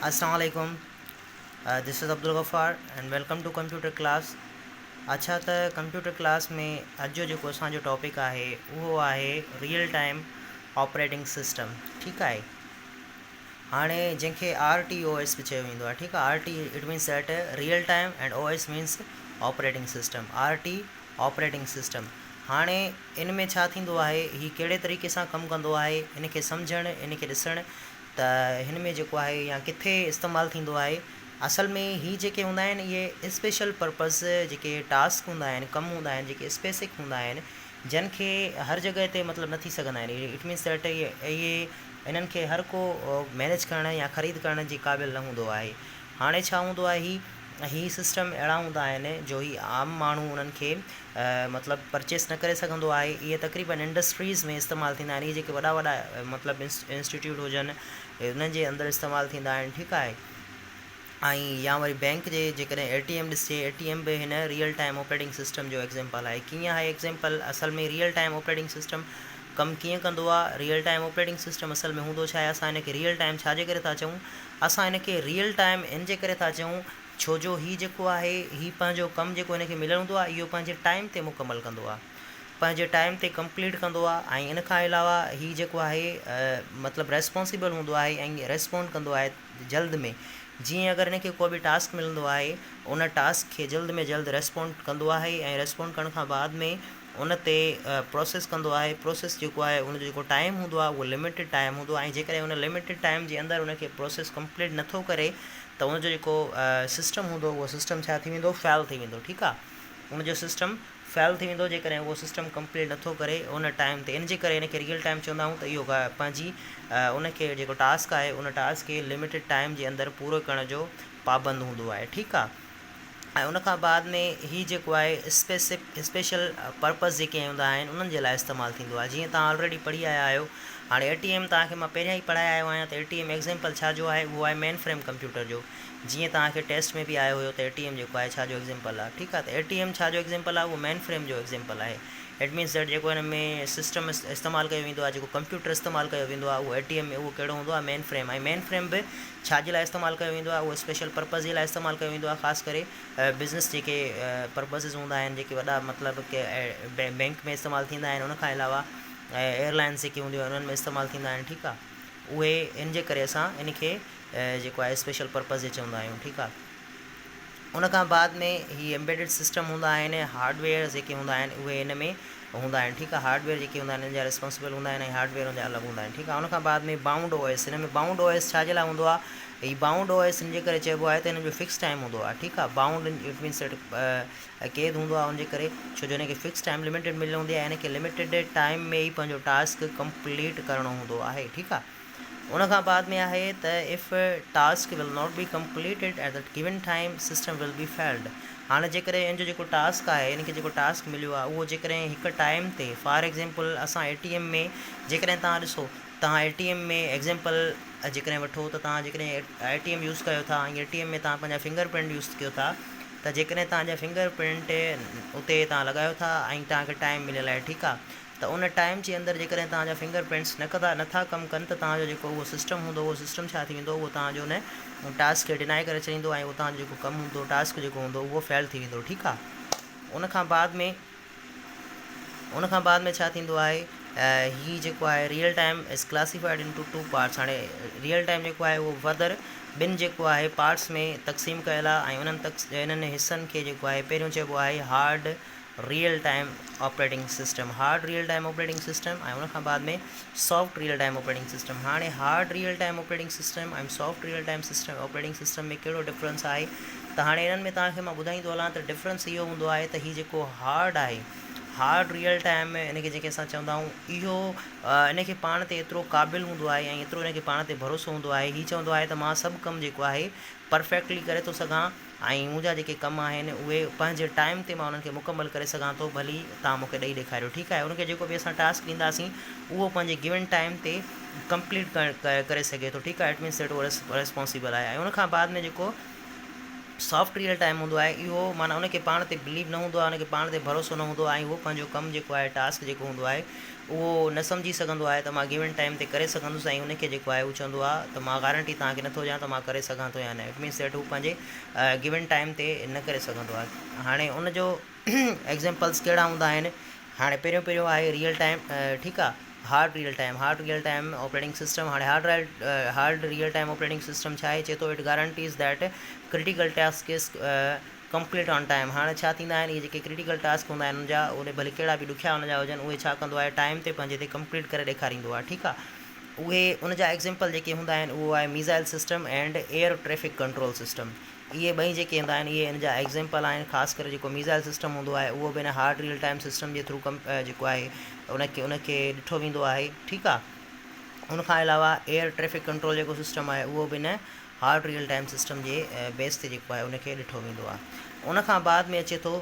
السلام عليڪم this is Abdul Ghaffar and welcome to computer class اڇا ته ڪمپيوٽر ڪلاس ۾ اڄ جو جيڪو اسان جو ٽاپڪ آهي اهو آهي ريئل ٽائيم آپريٽنگ سسٽم ٺيڪ آهي هاڻي جنهن کي آر ٽي او ايس به چيو ويندو آهي ٺيڪ آهي R T it means that real time and O S means operating system R T operating system هاڻي ان ۾ ڇا ٿيندو آهي هي ڪهڙي طريقي سان ڪم ڪندو آهي ان کي سمجهڻ ان کي ڏسڻ ته هن ۾ جيڪو آهي يا ڪٿي استعمال ٿيندو آهي. اصل ۾ هي جيڪي هوندا آهن اهي اسپيشل پرپز جيڪي ٽاسڪ هوندا آهن ڪم هوندا آهن جيڪي اسپيسڪ هوندا آهن جن کي هر جڳهه تي مطلب نه ٿي سگهندا آهن it means that اهي انهن کي هر ڪو مينيج ڪرڻ يا خريد ڪرڻ جي قابل نه هوندو آهي. هاڻي ڇا هوندو آهي هي هي سسٽم اهڙا هوندا آهن جو هي عام ماڻهو انهن کي مطلب پرچيس نه ڪري سگهندو آهي اهي تقريبن انڊسٽريز ۾ استعمال ٿيندا آهن اهي جيڪي وڏا وڏا مطلب انسٽيٽيوٽ هجن انهن جي اندر استعمال ٿيندا آهن ٺيڪ آهي ۽ يا وري بينڪ جي جيڪڏهن اي ٽي ايم ڏسجي اي ٽي ايم به هن ريئل ٽائيم آپريٽنگ سسٽم جو ايگزامپل آهي ڪيئن آهي ايگزامپل اصل ۾ ريئل ٽائيم آپريٽنگ سسٽم ڪم ڪيئن ڪندو آهي ريئل ٽائيم آپريٽنگ سسٽم اصل ۾ هوندو ڇا آهي اسان هن کي ريئل ٽائيم ڇا جي ڪري ٿا چئون اسان هن کي ريئل ٽائيم ان جي ڪري ٿا چئون ڇو جو هي جيڪو آهي هي پنهنجو ڪم جيڪو هن کي مليل هوندو آهي اهو پنهنجي ٽائيم تي مڪمل ڪندو آهي پنهنجي ٽائيم تي ڪمپليٽ ڪندو آهي ۽ ان کان علاوه هي جيڪو آهي مطلب ريسپانسبل هوندو آهي ۽ ريسپونڊ ڪندو آهي جلد ۾ جيئن اگر هن کي ڪو به ٽاسڪ ملندو آهي ان ٽاسڪ کي جلد ۾ جلد ريسپونڊ ڪندو آهي ۽ ريسپونڊ ڪرڻ کان بعد ۾ ان تي پروسيس ڪندو آهي پروسيس جيڪو آهي ان جو جيڪو ٽائيم هوندو آهي اهو لميٽيڊ ٽائيم هوندو آهي ۽ جيڪڏهن ان لميٽيڊ ٽائيم جي اندر ان کي پروسيس ڪمپليٽ نٿو ڪري ته ان جو جيڪو سسٽم هوندو اهو سسٽم ڇا ٿي ويندو فيل ٿي ويندو ٺيڪ آهي ان جو سسٽم فيل ٿي ويندو جيڪڏهن اهو سسٽم ڪمپليٽ نٿو ڪري ان ٽائيم تي ان جي ڪري ان کي ريئل ٽائيم چوندا آهيون ته اهو پنهنجي ان کي جيڪو ٽاسڪ آهي ان ٽاسڪ کي لميٽيڊ ٽائيم جي اندر پورو ڪرڻ جو پابند هوندو آهي ٺيڪ آهي ۽ ان کان بعد ۾ هي جيڪو آهي اسپيسڪ اسپيشل پرپز جيڪي هوندا آهن انهن جي لاء استعمال ٿيندو آهي جيئن توهان آلريڊي پڙهي آيا آهيو هاڻي اي ٽي ايم توهان کي مان پهريان ئي پڙهائي آيو آهيان ته اي ٽي ايم ايگزيمپل ڇا جو آهي اهو آهي مين فريم ڪمپيوٽر جو جيئن توهان کي ٽيسٽ ۾ به آيو هيو ته اي ٽي ايم جيڪو آهي ڇا جو ايگزيمپل آهي ٺيڪ آهي ته اي ٽي ايم ڇا جو ايگزيمپل آهي اهو مين فريم جو ايگزيمپل آهي it means that جيڪو هن ۾ سسٽم استعمال ڪيو ويندو آهي جيڪو ڪمپيوٽر استعمال ڪيو ويندو آهي اهو اي ٽي ايم ۾ اهو ڪهڙو هوندو آهي مين فريم ۽ مين فريم به ڇا جي لاء استعمال ڪيو ويندو آهي اهو اسپيشل پرپز جي لاء استعمال ڪيو ويندو آهي خاص ڪري بزنس جيڪي پرپزز هوندا آهن جيڪي وڏا مطلب ڪي بينڪ ۾ استعمال ٿيندا آهن ان کان علاوه ايئر لائنس جيڪي هونديون آهن انهن ۾ استعمال ٿيندا آهن ٺيڪ آهي اهي ان جي ڪري اسان ان کي جيڪو آهي اسپيشل پرپز جي چوندا آهيون ٺيڪ آهي ان کان بعد ۾ هي ايمبيڊڊ سسٽم هوندا آهن هارڊ ويئر جيڪي هوندا آهن اهي ان ۾ هوندا آهن ٺيڪ آهي هارڊ ويئر جيڪي هوندا آهن ان جا ريسپانسبل هوندا آهن ۽ هارڊ ويئر ان جا الڳ هوندا آهن ٺيڪ آهي ان کان بعد ۾ بائونڊ او ايس هن ۾ بائونڊ او ايس ڇا جي لاء هوندو آهي هي بائونڊ او ايس ان جي ڪري چئبو آهي ته هن جو فڪس ٽائيم هوندو آهي ٺيڪ آهي بائونڊ it means قيد هوندو آهي ان جي ڪري ڇو جو هن کي فڪس ٽائيم لميٽيڊ مليل هوندي آهي هن کي لميٽيڊ ٽائيم ۾ ئي پنهنجو ٽاسڪ ڪمپليٽ ڪرڻو هوندو آهي ٺيڪ آهي ان کان بعد ۾ آهي ته if task will not be completed at the given time system will be failed هاڻي جيڪڏهن ان جو جيڪو ٽاسڪ آهي ان کي جيڪو ٽاسڪ مليو آهي اهو جيڪڏهن هڪ ٽائيم تي فار ايگزيمپل اسان اي ٽي ايم ۾ جيڪڏهن توهان ڏسو توهان اي ٽي ايم ۾ ايگزيمپل جيڪڏهن وٺو ته توهان جيڪڏهن اي ٽي ايم يوز ڪيو ٿا ۽ اي ٽي ايم ۾ توهان پنهنجا فنگر پرنٽ يوز ڪيو ٿا ته جيڪڏهن توهان جا فنگر پرنٽ اتي توهان لڳايو ٿا ۽ توهان کي ٽائيم مليل آهي ٺيڪ آهي ته ان ٽائيم جي اندر جيڪڏهن توهان جا فنگر پرنٽس نه ڪندا نه ٿا ڪم ڪن ته توهان جو جيڪو اهو سسٽم هوندو اهو سسٽم ڇا ٿي ويندو اهو توهان جو ان ٽاسڪ کي ڊينائي ڪري ڇڏيندو ۽ اهو توهان جو جيڪو ڪم هوندو ٽاسڪ جيڪو هوندو اهو فيل ٿي ويندو ٺيڪ آهي ان کان بعد ۾ ان کان بعد ۾ ڇا ٿيندو آهي هي جيڪو آهي real time is classified into two parts هاڻي ريئل ٽائيم جيڪو آهي اهو فردر ٻن جيڪو آهي پارٽس ۾ تقسيم ڪيل آهي ۽ انهن انهن حصن کي جيڪو آهي پهريون چئبو آهي hard real time operating system, hard real time operating system ۽ ان کان بعد ۾ soft real time operating system. هاڻي hard real time operating system ۽ soft real time system operating system ۾ ڪهڙو ڊفرنس آهي ته هاڻي انهن ۾ توهان کي مان ٻڌائيندو هلان ته ڊفرنس اهو هوندو آهي ته هي جيڪو هارڊ آهي هارڊ ريئل ٽائيم ان کي جيڪي اسان چوندا آهيون اهو ان کي پاڻ تي ايترو قابل هوندو آهي ۽ ايترو ان کي پاڻ تي ڀروسو هوندو آهي هي چوندو آهي ته مان سڀ ڪم جيڪو آهي پرفيڪٽلي ڪري ٿو سگهان ۽ منهنجا جيڪي ڪم آهن اهي پنهنجي ٽائيم تي مان انهن کي مڪمل ڪري سگهان ٿو ڀلي توهان مون کي ڏئي ڏيکاريو ٺيڪ آهي ان کي جيڪو به اسان ٽاسڪ ڏينداسين اهو پنهنجي گيون ٽائيم تي ڪمپليٽ ڪري سگهي ٿو ٺيڪ آهي it means that اهو ريسپانسبل آهي ۽ ان کان بعد ۾ جيڪو. سافٽ ريئل ٽائيم هوندو آهي اهو معنيٰ ان کي پاڻ تي بليو نه هوندو آهي ان کي پاڻ تي ڀروسو نه هوندو آهي ۽ اهو پنهنجو ڪم جيڪو آهي ٽاسڪ جيڪو هوندو آهي اهو نه سمجهي سگهندو آهي ته مان گيون ٽائيم تي ڪري سگهندس ۽ ان کي جيڪو آهي هو چوندو آهي ته مان گارنٽي توهان کي نٿو ڏيان ته مان ڪري سگهان ٿو يا نه it means that هو پنهنجي گيون ٽائيم تي نه ڪري سگهندو آهي. هاڻي ان جو ايگزيمپلس ڪهڙا هوندا آهن هاڻي پهريون پهريون آهي ريئل ٽائيم ٺيڪ آ hard real time hard real time operating system هاڻي hard hard real time operating system ڇا آهي چئي ٿو it guarantees that critical task is complete on time هاڻي ڇا ٿيندا آهن اهي جيڪي ڪرٽيڪل ٽاسڪ هوندا آهن ان جا اهي ڀلي ڪهڙا به ڏکيا ان جا هجن اهي ڇا ڪندو آهي ٽائيم تي پنهنجي تي ڪمپليٽ ڪري ڏيکاريندو آهي ٺيڪ آ اهي ان جا ايگزيمپل جيڪي هوندا آهن اهو آهي missile system and air traffic control system اهي ٻئي جيڪي هوندا آهن اهي ان جا ايگزيمپل آهن خاص ڪري جيڪو ميزائل سسٽم هوندو آهي اهو به ان هارڊ ريئل ٽائيم سسٽم جي ٿرو ڪم جيڪو آهي ان کي ان کي ڏٺو ويندو آهي ٺيڪ آهي ان کان علاوه ايئر ٽريفڪ ڪنٽرول جيڪو سسٽم آهي اهو به ان هارڊ ريئل ٽائيم سسٽم جي بيس تي جيڪو آهي ان کي ڏٺو ويندو آهي ان کان بعد ۾ اچي ٿو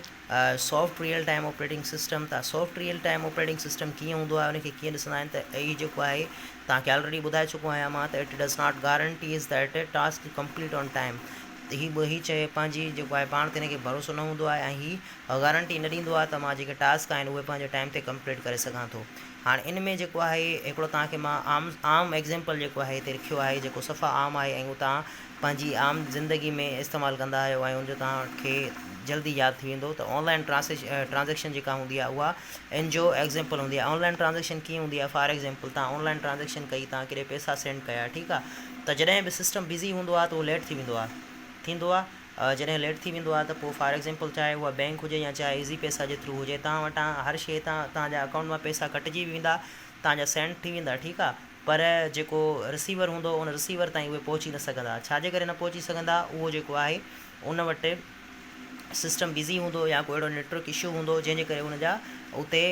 soft real time operating system ته soft real time operating system ڪيئن هوندو آهي ان کي ڪيئن ڏسندا آهن ته هي جيڪو آهي توهان کي آلريڊي ٻڌائي چڪو آهيان مان ته it does not guarantees that task complete on time ته هي هي چئي پنهنجي جيڪو آهي پاڻ تي هن کي ڀروسو نه هوندو آهي ۽ هي گارنٽي نه ڏيندو آهي ته مان جيڪي ٽاسڪ آهن اهي پنهنجي ٽائيم تي ڪمپليٽ ڪري سگهان ٿو هاڻي ان ۾ جيڪو آهي هڪڙو توهان کي مان عام عام ايگزيمپل جيڪو آهي هتي رکيو آهي جيڪو صفا عام آهي ۽ اهو توهان پنهنجي عام زندگي ۾ استعمال ڪندا آهيو ۽ ان جو توهان کي جلدي ياد ٿي ويندو ته آن لائن ٽرانزيڪشن جيڪا هوندي آهي اها ان جو ايگزيمپل هوندي آهي آن لائن ٽرانزيڪشن ڪيئن هوندي آهي فار ايگزيمپل توهان آن لائن ٽرانزيڪشن ڪئي توهان ڪيڏي پئسا سينڊ ڪيا ٺيڪ آهي ته جڏهن به سسٽم بزي هوندو آهي ته اهو ليٽ ٿي ويندو آهي ٿيندو آهي جڏهن ليٽ ٿي ويندو آهي ته پوء فار ايگزيمپل چاهي اها بينڪ هجي يا چاهي ايزي پئسا جي ٿرو هجي توهان وٽان هر شيء تان توهان جا اڪائونٽ مان پئسا ڪٽجي به ويندا توهان جا سينڊ ٿي ويندا ٺيڪ آهي پر جيڪو رسيور هوندو ان رسيور تائين اهي پهچي نه سگهندا ڇا جي ڪري نه پهچي سگهندا اهو جيڪو آهي ان وٽ سسٽم بزي هوندو يا ڪو اهڙو نيٽورڪ اشو هوندو جنهن جي ڪري ان جا اتي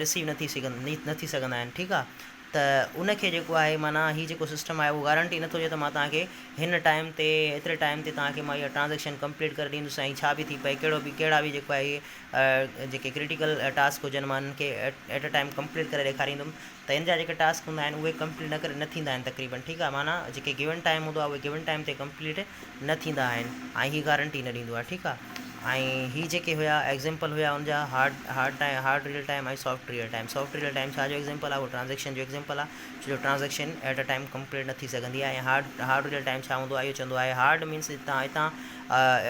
رسيو نه ٿي سگهن نه ٿي سگهندا آهن ٺيڪ آهي ته ان کي جيڪو آهي معنيٰ هي جيڪو سسٽم آهي اهو گارنٽي نٿو ڏئي ته مان توهان کي هن ٽائيم تي ايتري ٽائيم تي توهان کي مان اها ٽرانزيڪشن ڪمپليٽ ڪري ڏيندس ۽ ڇا به ٿي پئي ڪهڙو به ڪهڙا به جيڪو آهي جيڪي ڪرٽيڪل ٽاسڪ هجن مان انهن کي ايٽ ا ٽائيم ڪمپليٽ ڪري ڏيکاريندم ته ان جا جيڪي ٽاسڪ هوندا آهن اهي ڪمپليٽ نه ڪري نه ٿيندا آهن تقريبن ٺيڪ آهي معنيٰ جيڪي گيون ٽائيم هوندو آهي اهي گيون ٽائيم تي ڪمپليٽ نه ٿيندا آهن ۽ هي گارنٽي نه ڏيندو آهي ٺيڪ آهي ۽ هي جيڪي هيا ايگزامپل هيا ان جا hard hard time hard real time ۽ soft real time soft real time ڇا جو ايگزامپل آهي اهو ٽرانزيڪشن جو ايگزامپل آهي ڇو جو ٽرانزيڪشن ايٽ ا ٽائيم ڪمپليٽ نه ٿي سگهندي آهي ۽ هارڊ هارڊ ريئل ٽائيم ڇا هوندو آهي اهو چوندو آهي هارڊ مينس هتان هتان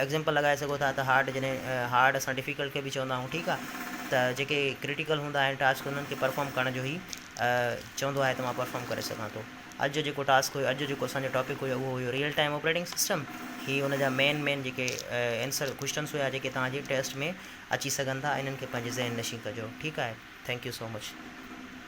ايگزامپل لڳائي سگهو ٿا ته هارڊ جڏهن هارڊ اسان ڊفيڪلٽ کي به چوندا آهيون ٺيڪ آهي ته جيڪي ڪرٽيڪل هوندا آهن ٽاسڪ انهن کي پرفارم ڪرڻ جو هي چوندو آهي ته مان پرفارم ڪري سگهان ٿو. اڄ جو جيڪو ٽاسڪ هيو اڄ جو جيڪو اسان جو ٽاپڪ هيو اهو هيو ريئل ٽائيم آپريٽنگ سسٽم هي ان جا مين مين جيڪي اينسر ڪوشچنس هيا جيڪي توهان جي ٽيسٽ ۾ اچي سگهن ٿا انهن کي پنهنجي ذهن نشين ڪجو ٺيڪ آهي thank you so much.